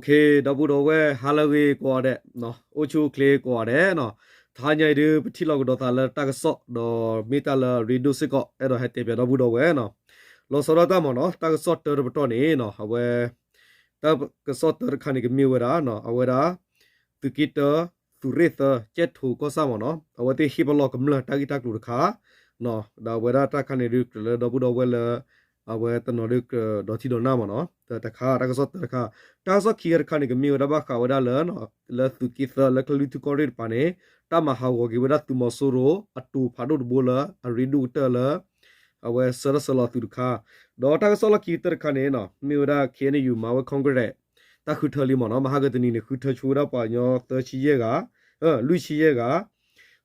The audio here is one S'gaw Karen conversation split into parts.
ဒီပုၢ်ဒီဝဲၢ် ဟါလၢအဂ့ၤကိးဂၤဒဲး, အိၣ်ဆူၣ်အိၣ်ချ့ကိးဂၤဒဲးနီၤ. တဟါညါအံၤဒုး ပထံၣ်လိာ်ကဒီးသးလၢတၢ်ကစီၣ် ဒီးမ့ၢ်တၢ်လၢအရ့ဒိၣ်စ့ၢ်ကီး အဲၣ်ဒိးဟဲတဲပၠးဒီပုၢ်ဒီဝဲၢ်နီၤ. လီၤဆီဒၣ်တၢ်မ့ၢ်နီၤ တၢ်ကစီၣ်တၢတပတီၢ်န့ၣ်နီၤ အဝဲ တၢ်ကစီၣ်တၢတခါန့ၣ် ကမ့ၢ်ဝဲဒၣ် အဝဲဒၣ် သုးက့တၢ သုးရ့ၣ်သၢ ကၠဲၣ်ထိၣ်ကီၢ်ဆၣ်မ့ၢ်နီၤ အဝဲသ့ၣ်ဟ့ၣ်ပလီၢ်ကမျၢၢ်တၢ်ဂ့ၢ်တၢ်ကျိၤတခါ ဒီးအဝဲဒၣ်တၢ်ခါန့ၣ်ဒုး ကြၢးလၢဒီပုၢ်ဒီဝဲၢ်လၢ အဝဲတနီၤဒုးကြၢးဒီးထံဒီးနၢ်မ့ၢ်နီၤ တခါ တၢ်ကစီၣ်တၢတခါ, တၢ်ကစီၣ်ခံဂၤတခါန့ၣ် ကမ့ၢ်ဝဲဒၣ်ဘၣ်ဃးဝဲဒၣ်လၢ လၢသုးက့သၢ လၢကလုာ်ထူၣ်ကီၢ်ရ့ၣ်တပၤန့ၣ် တၢ်မၤဟးဂီၤက့ၤဝဲဒၣ်သုးမီၤစိရိၤ အတိၤဖးဒိၣ်တဘိလၢအရ့ဒိၣ်ကတၢၢ်လၢ အဝဲဆၢထၢၣ်ဆၢလီၤသုးတခါ, ဒီးတၢ်ကစီၣ်လီၢ်ခံကတၢၢ်တခါန့ၣ် မ့ၢ်ဝဲဒၣ် ခ့ၣ်အဲၣ်ယူၣ် မၤဝဲ congress တၢ်ဃုထၢလံမ့ၢ်နီၤ မဟါကတနံၤန့ၣ် ဃုထၢဆိဝဲဒၣ်ပှၤကညီသၢဆံယဲၢ်ဂၤ, လွံၢ်ဆံယဲၢ်ဂၤ,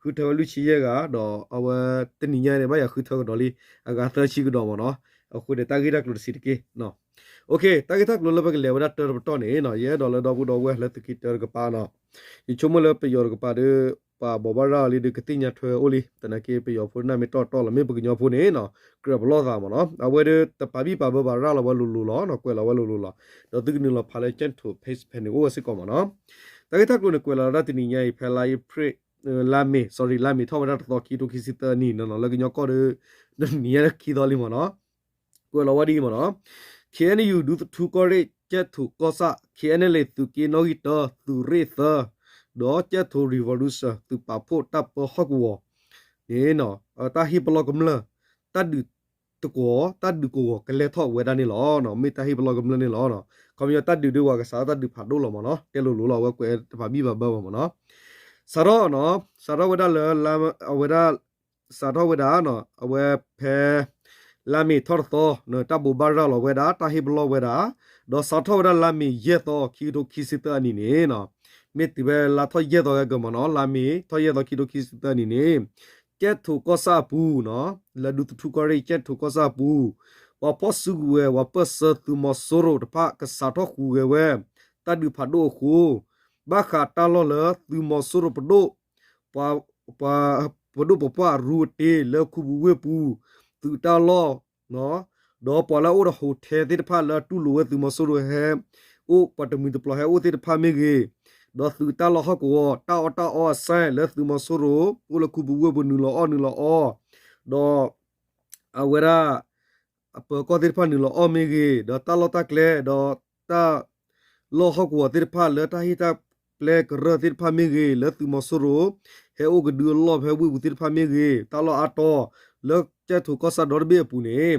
ဃုထၢဝဲလွံၢ်ဆံယဲၢ်ဂၤ ဒီးအဝဲတနံၤညါန့ၣ် ဘၣ်ယၤဃုထၢကဒီးလံ အဂၤသၢဆံကဒီးမ့ၢ်နီၤ. အဃိန့ၣ် တၢ်ဂ့ၢ်တၢ်ကျိၤတဆံးတက့ၢ် တၢ်ဂ့ၢ်တၢ်ကျိၤလၢပကလဲၤဝဲဒၣ်တၢတပတီၢ်န့ၣ်နီၤ ယအဲၣ်ဒိးလၢဒီပုၢ်ဒီဝဲၢ်လၢသုးက့တၢတကပၤနီၤ ယဆိကမိၣ်လၢပယီၤတကပၤဒီး ပှၤဘိးဘၣ်ရၤလံဒီး ကသ့ၣ်ညါထွဲအိၣ်လံ သနာ်က့ပယီၤဖိတနၢ်မ့ၢ်တီၢ်တီၢ်လီၤ မ့ၢ်ပကညီဖိန့ၣ်နီၤ ကြၢးပလီၢ်သးမ့ၢ်နီၤ အဝဲဒီးတပာ်ဘံၣ်ပာ်ဘၢဘၣ် ရၤလီၤဝဲလိၤလိၤလီၤ ကွဲးလီၤဝဲလိၤလိၤလီၤ ဒီးသုကနုာ်လီၤဖးလၢ ကၠဲၣ်ထိၣ် page ဖဲန့ၣ် အိၣ်ဝဲစ့ၢ်ကီးမ့ၢ်နီၤ. တၢ်ဂ့ၢ်တၢ်ကျိၤန့ၣ် ကွဲးလီၤဝဲဒၣ်တနံၤညါအံၤ ဖဲလါအ့ဖြ့ၣ် လါမ့ၤ sorry လါမ့ၤထီၣ်ဝဲဒၣ်တသီ ခံကထိခံဆံသၢနံၣ်နီၤ လၢကညီကီၢ်ဒီး တနံၤညါခံသီလံမ့ၢ်နီၤ ကွဲးလီၤဝဲဒ်အံၤမ့ၢ်နီၤ ခ့ၣ်အဲၣ်ယူၣ် ဒူသထူကီၢ်ရ့ၣ် ကၠဲၣ်ထိၣ်ကီၢ်ဆၣ် ခ့ၣ်အဲၣ်ယူၣ် သုးက့နီၣ်ဂံၢ်တၢ သုးရ့ၣ်သၢ ဒီးကၠဲၣ်ထိၣ် revolution သုးပာ်ဖှိၣ်တၢ်ပၢဟီၣ်ကဝီၤန့ၣ် တၢ်ဟ့ၣ်ပလီၢ်ကမျၢၢ် တၢ်ဒုးတကဝီၤ တၢ်ဒုးကဝီၤကလဲၤထီၣ်ဝဲဒၣ်န့ၣ်လီၤ. မ့ၢ်တၢ်ဟ့ၣ်ပလီၢ်ကမျၢၢ်န့ၣ်လီၤ. ခီပညီတၢ်ဒုးဒုးဝဲကစးထီၣ်တၢ်ဒုးဖးဒိၣ်လီၤမ့ၢ်နီၤ တဲလိၤလိၤလီၤ အဝဲကွဲးတပာ်ဘံၣ်ပာ်ဘၢဘၣ်မ့ၢ်နီၤ စးထီၣ်နီၤ စးထီၣ်ဝဲဒၣ်လၢ အဝဲဒၣ် စးထီၣ်ဝဲဒၣ် အဝဲဖဲ လါမ့ၤထီၣ်တသီ တၢ်ဘိးဘၣ်ရၤလီၤဝဲဒၣ် တၢ်ဟ့ၣ်ပလီၢ်ဝဲဒၣ် ဒီးစးထီၣ်ဝဲဒၣ်လါမ့ၤယဲၢ်သီ ခံကထိခံဆံသၢအနံၣ်န့ၣ် မ့ၢ်တုၤဖဲလါထီၣ်ယဲၢ်သီကကမ့ၢ်နီၤ လါမ့ၤထီၣ်ယဲၢ်သီ ခံကထိခံဆံသၢအနံၣ်န့ၣ် ကၠဲၣ်ထိၣ်ကီၢ်ဆၣ်အပူၤ လၢဒူသထူကီၢ်ရ့ၣ် ကၠဲၣ်ထိၣ်ကီၢ်ဆၣ်အပူၤ ပှၤဖီၣ်စုကဝဲၤ ပှၤပၢၢ်ဆၢသုးမီၤစိရိၤတဖၣ် ကစးထီၣ်ဃုာ်ဂဲၤဝဲ တၢ်ဒုးဖးဒိၣ်အဃိ ဘၣ်ဃးတၢ်လီၢ်လၢသုးမီၤစိရိၤပဒိၣ် ပှၤ ပဒိၣ်ပပှၢ်အရူအတ့လၢခူပူၤဝ့ၢ်ပူၤ သုးတၢ်လီၢ် ဒီးပှၤလၢအအိၣ်ဒီး hotel သ့ၣ်တဖၣ်လၢအတူၢ်လိာ်ဝဲသုးမီၤစိရိၤဟဲ အိၣ်ပှၤတမှံၤတပျီၤဟဲအိၣ်သ့ၣ်တဖၣ်မ့ၢ်ဂ့ၤ, ဒီးသုးတၢ်လီၢ်ဟီၣ်ကဝီၤ တၢ်အီၣ်တၢ်အီအဆဲးလၢသုးမီၤစိရိၤ အိၣ်လၢခူပူၤဝ့ၢ်ပူၤနုာ်လီၤအီၣ်နုာ်လီၤအီ ဒီး အဝဲဒၣ် အပၢၤကီၢ်သ့ၣ်တဖၣ်နုာ်လီၤအီၣ်မ့ၢ်ဂ့ၤ, ဒီးတၢ်လီၢ်တၢ်ကျဲ ဒီးတၢ်လီၢ်ဟီၣ်ကဝီၤသ့ၣ်တဖၣ်လၢတၢ်ဟ့ၣ်တၢ်ပျဲကရၢသ့ၣ်တဖၣ်မ့ၢ်ဂ့ၤ, လၢသုးမီၤစိရိၤ ဟဲအိၣ်ကဒုအလီၢ်ဖဲဝ့ၢ်ပူၤသ့ၣ်တဖၣ်မ့ၢ်ဂ့ၤ, တၢ်လီၢ်အါတီၤ လၢကၠဲၣ်ထိၣ်ကီၢ်ဆၣ်ဒီတဘ့ၣ်အပူၤန့ၣ်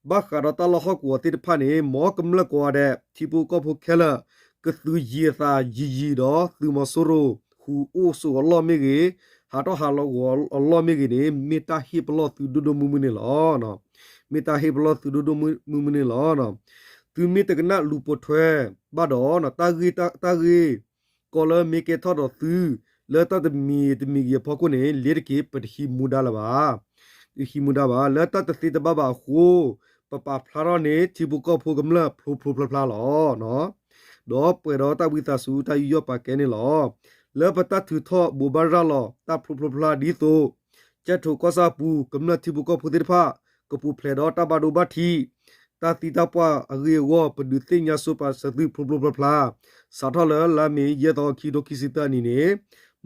ဘၣ်ဃးဒီးတၢ်လီၢ်ဟီၣ်ကဝီၤသ့ၣ်တဖၣ်န့ၣ် မ်ကမျၢၢ်ကိးဂၤဒဲး ထံဖိကီၢ်ဖိခဲလၢာ် ကသုးယံၤအသးယံၤယံၤဒီး သုးမီၤစိရိၤ ဃုာ်အိၣ်ဆိးအလီၢ်မ့ၢ်ဂ့ၤ, ဟးထီၣ်ဟးလီၤဂီၤအလီၢ်မ့ၢ်ဂ့ၤန့ၣ် မ့ၢ်တၢ်ဟ့ၣ်ပလီၢ်သုဒိၣ်ဒိၣ်မုၢ်မုၢ်န့ၣ်လီၤ. မ့ၢ်တၢ်ဟ့ၣ်ပလီၢ်သုဒိၣ်ဒိၣ်မုၢ်မုၢ်န့ၣ်လီၤ. သုမ့ၢ်တကနၣ်လူၤပိာ်ထွဲဘၣ်ဒီး တၢ်ဂ့ၢ် တၢ်ဂ့ၢ်ကီလၢမ့ၢ်ကဲထီၣ်ဒီးသု လၢတၢ်တမံၤတမံၤဂ့ၤအဖီခိၣ်န့ၣ် လ့ၤတက့ၤ ပတဟံးမူဒါလၢၤဘၣ်. တဟံးမူဒါဘၣ်. လၢတၢ်တသ့တဘၣ်ဘၣ်အဃိ ပပာ်ဖျါထီၣ်န့ၢ် ထံဖိကီၢ်ဖိကမျၢၢ်ဖျိဖျိဖျါဖျါလီၤ. ဒီးပှဲၤဒီးတၢ်ဝံသးစူၤ တၢ်ယူးယီၣ်ပာ်ကဲန့ၣ်လီၤ. လၢပတၢ်ထုးထီၣ်ဘိးဘၣ်ရၤလီၤ တၢ်ဖျိဖျိဖျါဒ်သိး ကၠဲၣ်ထိၣ်ကီၢ်ဆၣ်ပူၤ ကမျၢၢ်ထံဖိကီၢ်ဖိသ့ၣ်တဖၣ် ကပူၤဖျဲးဒီးတၢ်ဘၣ်ဒိဘၣ်ထံး တၢ်သံတၢ်ပှၢ်အဂ့ၢ်အဂီၢ် ပဒုးသ့ၣ်ညါဆိပာ်စၢၤသုဖျိဖျိဖျါဖျါ, စးထီၣ်လၢလါမ့ၤ ယဲၢ်သီ ခံကထိခံဆံသၢအနံၤန့ၣ်,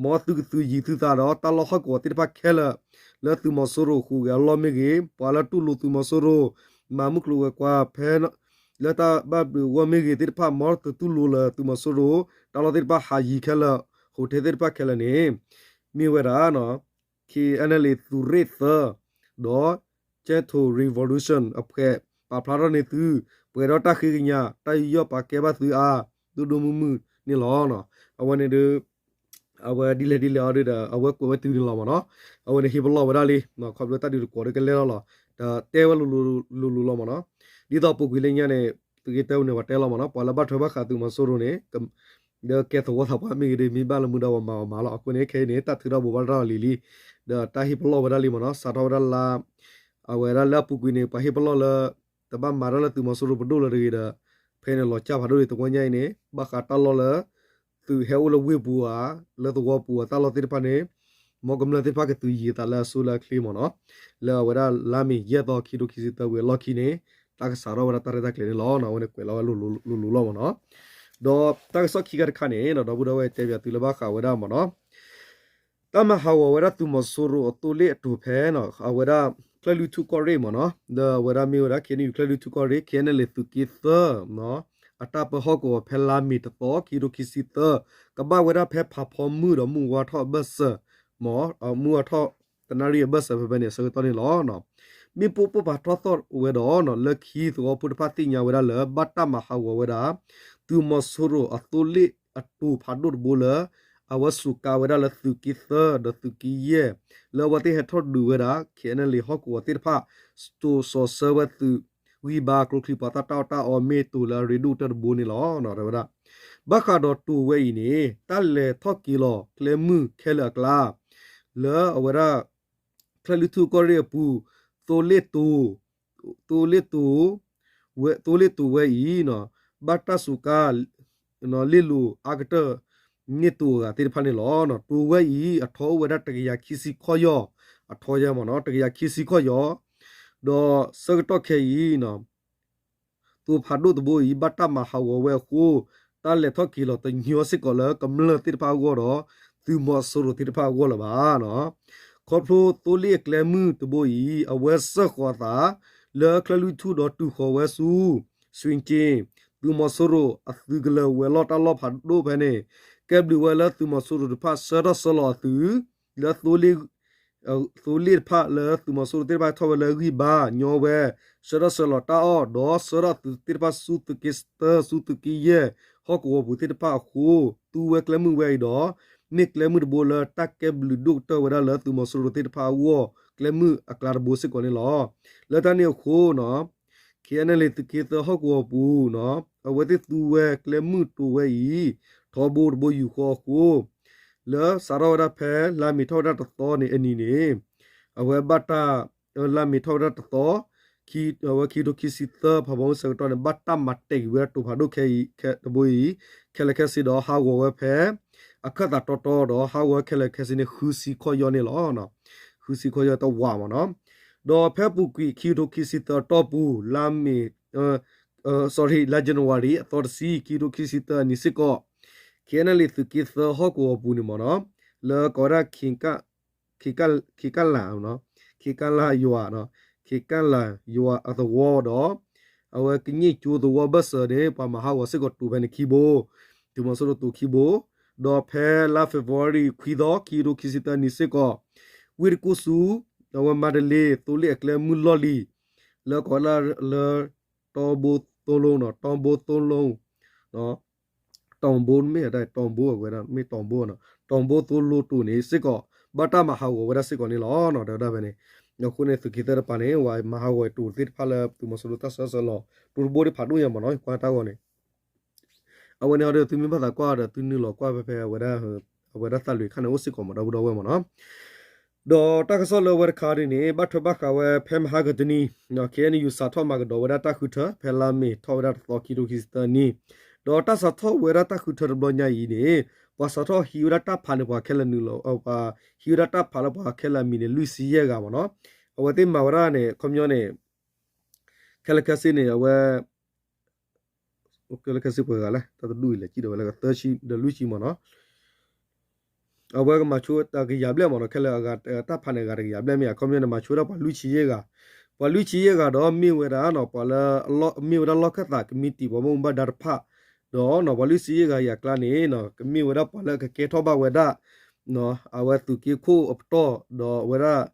မ်သုကသုးယံၤသုသးဒီးတၢ်လီၢ်ဟီၣ်ကဝီၤသ့ၣ်တဖၣ်ခဲလၢာ် လၢသုးမီၤစိရိၤဃုာ်ဂဲၤအလီၢ်မ့ၢ်ဂ့ၤ, ပှၤလၢတူၢ်လိာ်သုးမီၤစိရိၤ မၤမုၢ်ကျိၤဝဲၤကွာ်ဖဲ လၢတၢ်ဘၣ်ဘျုးအဂီၢ်မ့ၢ်ဂ့ၤသ့ၣ်တဖၣ် မ်တတူၢ်လိာ်လၢသုးမီၤစိရိၤ တၢ်လီၢ်သ့ၣ်တဖၣ်ဟးယံၤခဲလၢာ်, hotel သ့ၣ်တဖၣ်ခဲလၢာ်န့ၣ် မ့ၢ်ဝဲဒၣ် ခ့ၣ်အဲၣ်ယူၣ် သုးရ့ၣ်သၢ ဒီး ကၠဲၣ်ထိၣ် revolution အဖှဲး ပာ်ဖျါထီၣ်န့ၢ်သု ပှဲၤဒီးတၢ်ဃ့ကညး တၢ်ယူးယီၣ်ပာ်ကဲဘၣ်သုအါ ဒိၣ်ဒိၣ်မုၢ်မုၢ်န့ၣ်လီၤ. အဝဲန့ၣ်ဒီး အဝဲဒ်လဲၣ်ဒ်လဲၣ်အီၤဒီး အဝဲကွဲးဝဲတုၤန့ၣ်လီၤမ့ၢ်နီၤ. အဝဲန့ၣ်ဟ့ၣ်ပလီၢ်ဝဲဒၣ်လံ ခီဖျိတၢ်ဒုးတကွီၤဒီးကလဲၤထီၣ်လီၤ. ဒီးတဲဝဲလိၤလိၤလီၤမ့ၢ်နီၤ. ဒ်သိးပူၤကွံာ်လၢညါန့ၣ် သုးက့တၢန့ၣ် ပှၤတဲလီၤမ့ၢ်နီၤ ပှၤလၢဘၣ်ထွဲဘၣ်ဃးသုးမီၤစိရိၤန့ၣ် ဒီးကဲသဝီသးပှၢ်မ့ၢ်ဂ့ၤဒီး မ့ၢ်ဘၣ်လၢမူဒါပှၤမၤပှၤမၤလီၤ. အဃိန့ၣ် ခဲအံၤန့ၣ် တၢ်ထုးထီၣ်ဘိးဘၣ်ရၤလီၤလံၤလံ ဒီးတၢ်ဟ့ၣ်ပလီၢ်ဝဲဒၣ်လံမ့ၢ်နီၤ. စးထီၣ်ဝဲဒၣ်လၢအပူၤကွံာ်န့ၣ် ပှၤဟ့ၣ်ပလီၢ်လၢ တဘၣ်မၤတၢ်လၢသုးမီၤစိရိၤပဒိၣ်လၢၤတဂ့ၤဒီး ဖဲန့ၣ်လီၤစၢ်ဖးဒိၣ်န့ၣ် သဝီညါအံၤန့ၣ် ဘၣ်ဃးတၢ်လီၢ်လၢ သုးဟဲအိၣ်လၢဝ့ၢ်ပူၤဧါ လၢသဝီပူၤဧါ တၢ်လီၢ်သ့ၣ်တဖၣ်န့ၣ် မ်ကမျၢၢ်သ့ၣ်တဖၣ်ကသုးယံၤသးလၢအဆိလၢအချ့မ့ၢ်နီၤ. လၢအဝဲဒၣ်လါမ့ၤ ယဲၢ်သီ ခံကထိခံဆံသၢဝံၤအလီၢ်ခံန့ၣ် တၢ်ကစးထီၣ်ဝဲဒၣ်တၢ်ရဲၣ်တၢ်ကျဲၤန့ၣ်လီၤ. အဝဲန့ၣ်ကွဲးလီၤဝဲလိၤလိၤလီၤမ့ၢ်နီၤ. ဒီးတၢ်ကစီၣ်ခံခါတခါန့ၣ် ဒီပုၢ်ဒီဝဲၢ်တဲပၠးသုလၢဘၣ်ဃးဝဲဒၣ်မ့ၢ်နီၤ တၢ်မၤဟးဂီၤဝဲဒၣ်သုးမီၤစိရိၤအသိလ့ၣ်အတိၤဖဲ အဝဲဒၣ် ချၢၣ်လွံၢ်ထူၣ်ကီၢ်ရ့ၣ်မ့ၢ်နီၤ ဒီးအဝဲဒၣ်မ့ၢ်ဝဲဒၣ် ခ့ၣ်အဲၣ်ယူၣ်ချၢၣ်လွံၢ်ထူၣ်ကီၢ်ရ့ၣ် ခ့ၣ်အဲၣ်ယူၣ်လ့ၣ်သုးက့သၢ အတၢ်ပၢဟီၣ်ကဝီၤဖဲလါမ့ၤတသီ ခံကထိခံဆံသၢ ကဘၣ်ဝဲဒၣ်ဖဲဖးဖီမုၢ်ဒီးမုၢ်ဝါထီၣ်အဘၢၣ်စၢၤ မ့ၢ် မုၢ်ဝါထီၣ်တနၣ်ရံၣ်အဘၢၣ်စၢၤဖဲဖဲန့ၣ် အဆၢကတီၢ်န့ၣ်လီၤ. မ့ၣ်ပိၢ်ပိၢ်ဖးထီၣ်သီၣ်ဝဲဒီး လၢခံသဝီဖိတဖၣ်သ့ၣ်ညါဝဲဒၣ်လၢ ဘၣ်တၢ်မၤဟးဂီၤဝဲဒၣ် သုးမီၤစိရိၤအသိလ့ၣ်အတိၤဖးဒိၣ်တဘိလၢ အဝဲစူးကါဝဲဒၣ်လၢသုးက့သၢဒီးသုးက့ယဲၢ် လၢအဝဲသ့ၣ်ဟဲထီၣ်ဒုးဝဲဒၣ် ခ့ၣ်အဲၣ်ယူၣ်လ့ၣ်ဟီၣ်ကဝီၤသ့ၣ်တဖၣ် တိၤစီၤဆၢဝဲသုးဂံၢ်ဘါကျိချံမျိာ်သၣ်တၢ်အီၣ်တၢ်အီမ့ၢ်တိၤလၢအရ့ဒိၣ်ကတၢၢ်တဘိန့ၣ်လီၤ. တဲဝဲဒၣ် ဘၣ်ဃးဒီးတိၤဝဲအံၤန့ၣ် တၢ်လဲၤထီၣ်က့ၤလီၤကျဲမုၢ်ခဲလၢာ်အကျါ လၢအဝဲဒၣ် ချၢၣ်လွံၢ်ထူၣ်ကီၢ်ရ့ၣ်အပူၤ သိလ့ၣ်တိၤ သိလ့ၣ်တိၤ ဝဲ သိလ့ၣ်တိၤဝဲအံၤ ဘၣ်တၢ်စူးကါ လ့ၣ်လိၤအါကတၢၢ် န့ၢ်တိၤအဂၤသ့ၣ်တဖၣ်န့ၣ်လီၤ. တိၤဝဲအံၤ အထီအိၣ်ဝဲဒၣ်တကယၤခံဆံခီၣ်ယီၢ် အထီယဲမ့ၢ်နီၤ တကယၤခံဆံခီၣ်ယီၢ် ဒီးဆၢကတီၢ်ခဲအံၤ တိၤဖးဒိၣ်တဘိအံၤ ဘၣ်တၢ်မၤဟးဂီၤဝဲအဃိ တၢ်လဲၤထီၣ်က့ၤလီၤတညီစ့ၢ်ကီးလၢကမျၢၢ်သ့ၣ်တဖၣ်အဂီၢ်ဒီး သုးမီၤစိရိၤသ့ၣ်တဖၣ်အဂီၢ်လၢၤဘၣ်. ခီဖျိသိလ့ၣ်အကျဲမုၢ်တဘိအံၤ အဝဲစၢၣ်ဃီၤအသး လၢချၢၣ်လွံၢ်ထူၣ်ဒီးတုၤဃီၤဝဲဆူ စွ့ကၠ့ သုးမီၤစိရိၤအသုးကလၢၤဝဲၤလီၢ်တၢ်လီၢ်ဖးဒိၣ်ဖဲန့ၣ် ကဲဘျုးဝဲလၢသုးမီၤစိရိၤတဖၣ်ဆှၢထီၣ်ဆှၢလီၤအသုး လၢ သိလ့ၣ်တဖၣ်လၢသုးမီၤစိရိၤသ့ၣ်တဖၣ်ထီၣ်ဝဲလၢဂံၢ်ဘါ ညီဝဲ ဆှၢထီၣ်ဆှၢလီၤတၢ်အီၣ် ဒီးဆှၢထီၣ်သုးသ့ၣ်တဖၣ်ဆူသုးက့သၢ ဆူသုးက့ယဲၢ် ဟီၣ်ကဝီၤပူၤသ့ၣ်တဖၣ်အဃိ သူဝဲကျဲမုၢ်ဝဲအံၤဒီး မ့ၢ်ကျဲမုၢ်တဘိလၢတၢ်ကဲဘျုးဒိၣ်ကတၢၢ်ဝဲဒၣ်လၢသုးမီၤစိရိၤသ့ၣ်တဖၣ်အဂီၢ် ကျဲမုၢ်အကျါတဘိစ့ၢ်ကီးန့ၣ်လီၤ. လၢတၢ်န့ၣ်အဃိနီၤ ခ့ၣ်အဲၣ်ယူၣ်လ့ၣ်သုးက့သၢဟီၣ်ကဝီၤပူၤနီၤ အဝဲသ့ၣ်သူဝဲကျဲမုၢ်တိၤဝဲအံၤ ထီဘိတဘိယူၢ်ဃီအဃိ လၢစးထီၣ်ဝဲဒၣ်ဖဲလါမ့ၤထီၣ်ဝဲဒၣ်တသီန့ၣ်အနံၤန့ၣ် အဝဲဘၣ်တၢ် လါမ့ၤထီၣ်ဝဲဒၣ်တသီ ခံ အဝဲခံကထိခံဆံသၢ ဖးဖီမုၢ်ဆၢကတီၢ်န့ၣ် ဘၣ်တၢ်မၤတဲာ်က့ၤဝဲဒၣ်တိၤဖးဒိၣ်ခဲအံၤ တဘိအံၤ ခဲလၢာ်ခဲဆ့ဒီးဟးဂီၤဝဲဖဲ အခၢၣ်သးတီတီဒီးဟးဂီၤဝဲခဲလၢာ်ခဲဆ့န့ၣ် ဃုဆံခီၣ်ယီၢ်န့ၣ်လီၤ. ဃုဆံခီၣ်ယီၢ်တဝးမ့ၢ်နီၤ ဒီးဖဲအပူၤကွံာ်ခံကထိခံဆံသၢအတီၢ်ပူၤ လါမ့ၤ sorry လါ January အသီတဆံ ခံကထိခံဆံသၢအနံၤစ့ၢ်ကီး ခ့ၣ်အဲၣ်ယူၣ်လ့ၣ်သုးက့သၢဟီၣ်ကဝီၤပူၤန့ၣ်မ့ၢ်နီၤ လၢကိးဝဲဒၣ် ခ့ၣ်ကၣ်လၣ် ခ့ၣ်ကၣ်လၣ်ယွၤ ခ့ၣ်ကၣ်လၣ်ယွၤအသဝီဒီး အဝဲကည့ၣ်ကၠိသဝီဘၢၣ်စၢၤန့ၣ် ပှၤမၤဟးဂီၤစ့ၢ်ကီးတိၤဖဲန့ၣ်ခံဘိ သုးမီၤစိရိၤတိၤခံဘိ ဒီးဖဲလါ February ခွံသီ ခံကထိခံဆံသၢနံၤစ့ၢ်ကီး ဝ့ၢ်တကူၣ်ဆူ အဝဲမါတလ့ သိလ့ၣ်အကျဲမုၢ်လီၢ်လံၤ လၢကိးဝဲဒၣ်လၢ တီဘိသိလိနီၤ တီဘိသိလိ တီဘိမ့ၢ် တီဘိဝဲဒၣ် မ့ၢ်တီဘိနီၤ တီဘိသိလိတိၤန့ၣ်စ့ၢ်ကီး ဘၣ်တၢ်မၤဟးဂီၤဝဲဒၣ်စ့ၢ်ကီးန့ၣ်လီၤ. တဲဝဲဒၣ်ဖဲန့ၣ် အဃိန့ၣ်သုးက့သၢတပၤန့ၣ် ပှၤမၤဟးဂီၤတိၤသ့ၣ်တဖၣ်လၢသုးမီၤစိရိၤတၢ်ဆှၢဆှၢလီၤ တိၤတဘိဒ်ဖးဒိၣ်ညါမ့ၢ်နီၤ ကွၢ်တၢ်ဂီၤန့ၣ် အဝဲန့ၣ်ဒီးသုမ့ၢ်ဘၣ်သးကွၢ်ဒီးသုနုာ်လီၤကွၢ်ဖဲဖဲအဝဲဒၣ် အဝဲဒၣ်သးလွံၢ်ခါန့ၣ်အိၣ်စ့ၢ်ကီးမ့ၢ် ဒီပုၢ်ဒီဝဲၢ်မ့ၢ်နီၤ ဒီးတၢ်ကစီၣ်လၢအဝဲတခါဒ်န့ၣ် ဘၣ်ထွဲဘၣ်ဃးဝဲဖဲမဟါကတနံၤ ခ့ၣ်အဲၣ်ယူၣ်စးထီၣ်မၤကဒီးဝဲဒၣ်တၢ်ဃုထၢ ဖဲလါမ့ၤထီၣ်ဝဲဒၣ်တသီ ခံကထိခံဆံသၢနံၣ် ဒီးတၢ်စးထီၣ်ဝဲဒၣ်တၢ်ဃုထၢတဘျီညါအံၤန့ၣ် ပှၤစးထီၣ်ဟံးဝဲဒၣ်တၢ်ဖးန့ၣ် ပှၤခဲလၢာ်နုာ်လီၤ ပှၤဟံးဝဲဒၣ်တၢ်ဖးလၢပှၤခဲလၢာ်အမံၤန့ၣ် လွံၢ်ဆံယဲၢ်ဂၤမ့ၢ်နီၤ အဝဲသ့ၣ်မၤဝဲဒၣ်န့ၣ် ခီပညီန့ၣ် ခဲလၢာ်ခဲဆ့န့ၣ် အဝဲ ခဲလၢာ်ခဲဆ့ပှဲၤဂၤလဲၣ် တၢ်တဒူၣ်အံၤလဲၣ် ကံၣ်ဒီးဝဲလၢသၢဆံဒီးလွံၢ်ဆံမ့ၢ်နီၤ အဝဲကမၤဆိတကယၤဘျဲၣ်မ့ၢ်နီၤ ခဲလၢာ်အဂၤတၢ်ဖးန့ၣ်အဂၤတကယၤဘျဲၣ်မ့ၢ် အခီပညီန့ၣ် မၤဆိဝဲဒၣ်ပှၤလွံၢ်ဆံယဲၢ်ဂၤ ပှၤလွံၢ်ဆံယဲၢ်ဂၤဒီးမ့ၢ်ဝဲဒၣ်နီၤ ပှၤလၢ မ့ၢ်ဝဲဒၣ်လီၢ်ခၢၣ်သးကမံးတံာ်ပှၤဘၣ်မူဘၣ်ဒါတဖၣ် ဒီးနီၤ ပှၤလွံၢ်ဆံယဲၢ်ဂၤအံၤအကျါန့ၣ်နီၤ ကမ့ၢ်ဝဲဒၣ်ပှၤလၢအကကဲထီၣ်ဘၣ်ဝဲဒၣ် အဝဲသုးက့ခိၣ်အပတီၢ် ဒီးအဝဲဒၣ်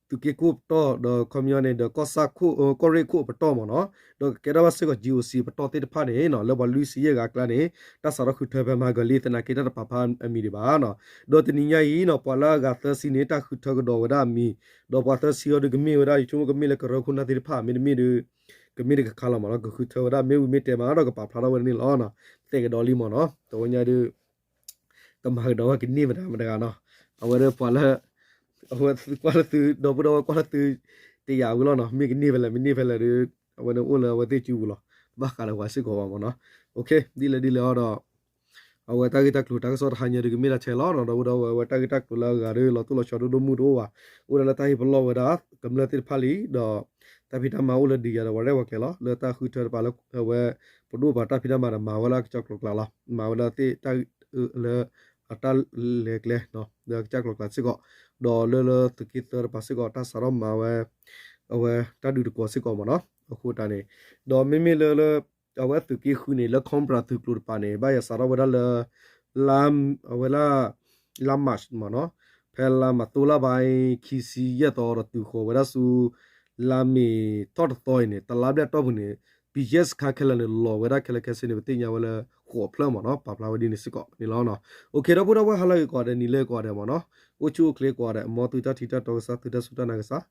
သုးက့ခိၣ်ပတီၢ် ဒီးခီပညီန့ၣ် ဒီးကီၢ်ဆၣ်ခိၣ် ကီၢ်ရ့ၣ်ခိၣ်အပတီၢ်မ့ၢ်နီၤ ဒီးကကဲထီၣ်ဘၣ်စ့ၢ်ကီး GOC အပတီၢ်သ့ၣ်တဖၣ်န့ၣ်နီၤ လၢပှၤလွံၢ်ဆံယဲၢ်ဂၤအကျါန့ၣ် တၢ်စးထီၣ်ဃုထၢဖဲမဟါကလံ သနာ်က့တၢ်တပာ်ဖျါအမံၤဒံးဘၣ်နီၤ ဒီးတနံၤညါအံၤနီၤ ပှၤလၢအဂၤသၢဆံန့ၣ် တၢ်ဃုထၢကဒီးဝဲဒၣ်အမံၤ ဒီးပှၤသၢဆံအံၤဒီးကမ့ၢ်ဝဲဒၣ် ယဆိကမိၣ်ကမ့ၢ်လၢကရၢခိၣ်နၢ်သ့ၣ်တဖၣ် မ့တမ့ၢ်ဒီး ကမ့ၢ်တကခါလီၤမ့ၢ်နီၤ ကဃုထၢဝဲဒၣ် မ့ၢ်ဝံၤမ့ၢ်တဲမးဒီးကပာ်ဖျါထီၣ်ဝဲဒၣ်န့ၣ်လီၤ သဲကဒီးလံမ့ၢ်နီၤ တဝဲညါဒုး ကမၤကဒီးဝဲကန့ၢ်မတၤမတဂၤနီၤ အဝဲဒၣ်ပှၤလၢ အဝဲကွၢ်လၢသု ဒီပုၢ်ဒီဝဲၢ်ကွၢ်လၢသု တယာ်ဝံၤလီၤနီၤ မ့ၢ်ကန့ၢ်ဖဲလဲၣ် မ့ၢ်န့ၢ်ဖဲလဲၣ်ဒီး အဝဲန့ၣ်အိၣ်လၢအဝဲသ့ၣ်စုပူၤလီၤ တဘၣ်ဃးလၢပှၤစ့ၢ်ကီးဘၣ်မ့ၢ်နီၤ ဒ်လဲၣ်ဒ်လဲၣ်အီၤဒီး အဝဲတၢ်ဂ့ၢ်တၢ်ကျိၤတၢ်ကစီၣ်တဟါညါဒုးကမ့ၢ်ဒၣ်ထဲလီၤနီၤ ဒီပုၢ်ဒီဝဲၢ် အဝဲတၢ်ဂ့ၢ်တၢ်ကျိၤလၢအဂၤဒီး လီၤတိၢ်လီၤဆီဒိၣ်ဒိၣ်မုၢ်တအိၣ်ဘၣ် အိၣ်ဒၣ်လၢတၢ်ဟ့ၣ်ပလီၢ်ဝဲဒၣ် ကမျၢၢ်သ့ၣ်တဖၣ်လံ ဒီး တၢ်ဖံးတၢ်မၤအိၣ်လၢဒုးယၤဒီးပှၤရဲၣ်ပှၤကျဲၤလီၤ လၢတၢ်ဃုထၢတပၤလၢ အဝဲ ပဒိၣ်ပှၤတၢ်ဖံးတၢ်မၤဒီး မၤဝဲလၢအကစၢ်ကျိၤကျါလီၤ. မၤဝဲလၢသ့ၣ်တၢ်လၢ အတၢ်လဲၤကျဲ လၢအကစၢ်ကျိၤကျါစ့ၢ်ကီး, ဒီးလၢလၢသုးက့သၢတပၤစ့ၢ်ကီး တၢ်စးထီၣ်မၤဝဲ အဝဲတၢ်ဒုးတကိးစ့ၢ်ကီးမ့ၢ်နီၤ. အဃိတၢ်န့ၣ် ဒီးမ့မ့ၢ်လၢလၢ အဝဲသုးက့ဃုန့ၣ် လၢ Cobra သုးကျိၤတပၤန့ၣ် ဘၣ်ယၤစးထီၣ်ဝဲဒၣ်လၢ လါ အဝဲလၢ လါ March မ့ၢ်နီၤ, ဖဲလါမၤသိလါဘၣ်အံၤ ခံဆံယဲၢ်သီဒီးတုၤဃီၤဝဲဒၣ်ဆူ လါမ့ၤထီၣ်တသီအံၤန့ၣ် တလါဘျဲၣ်တီၢ်ပူၤန့ၣ် ပယဲၢ်စခါခဲလၢာ်န့ၣ် လီၤဝဲဒၣ်ခဲလၢာ်ခဲဆ့န့ၣ် ပသ့ၣ်ညါဝဲလၢ ဃိးဖျၢၣ်မ့ၢ်နီၤ, ပာ်ဖျါဝဲဒ်န့ၣ်စ့ၢ်ကီးန့ၣ်လီၤ. အိၣ်ခ့ ဒီပုၢ်ဒီဝဲၢ်ဟါလၢအဂ့ၤကိးဂၤဒဲး နံၤလၢအဂ့ၤကိးဂၤဒဲးမ့ၢ်နီၤ, အိၣ်ဆူၣ်အိၣ်ချ့ကိးဂၤဒဲး မ်သုတၢ်ထံတၢ်တီကစၢ် သုတၢ်စူၢ်တၢ်နာ်ကစၢ်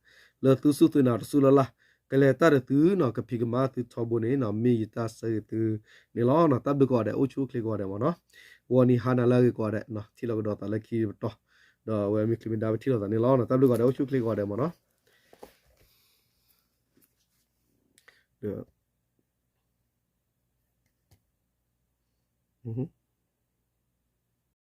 လၢသုစူၢ်သုနာ်တစူၢ်လၢ်လၢ် ကလဲၤတၢ်ဒီးသုနီၤ ကဖံးကမၤသုထီဘိန့ၣ်နီၤ မ့ၢ်ယတၢ်ဆၢဂ့ၤသုန့ၣ်လီၤ. တၢ်ဘျုးကိးဂၤဒဲး အိၣ်ဆူၣ်အိၣ်ချ့ကိးဂၤဒဲးမ့ၢ်နီၤ, ဂီၤနံၤဟါနၤလၢအဂ့ၤကိးဂၤဒဲး ထံၣ်လိာ်ကဒီးသးလၢခံပတီၢ်, ဒီးအဝဲမ့ၢ်ချံမ့ၢ်ဒါပထံၣ်လိာ်သးန့ၣ်လီၤ. တၢ်ဘျုးကိးဂၤဒဲး အိၣ်ဆူၣ်အိၣ်ချ့ကိးဂၤဒဲးမ့ၢ်နီၤ, ဒီး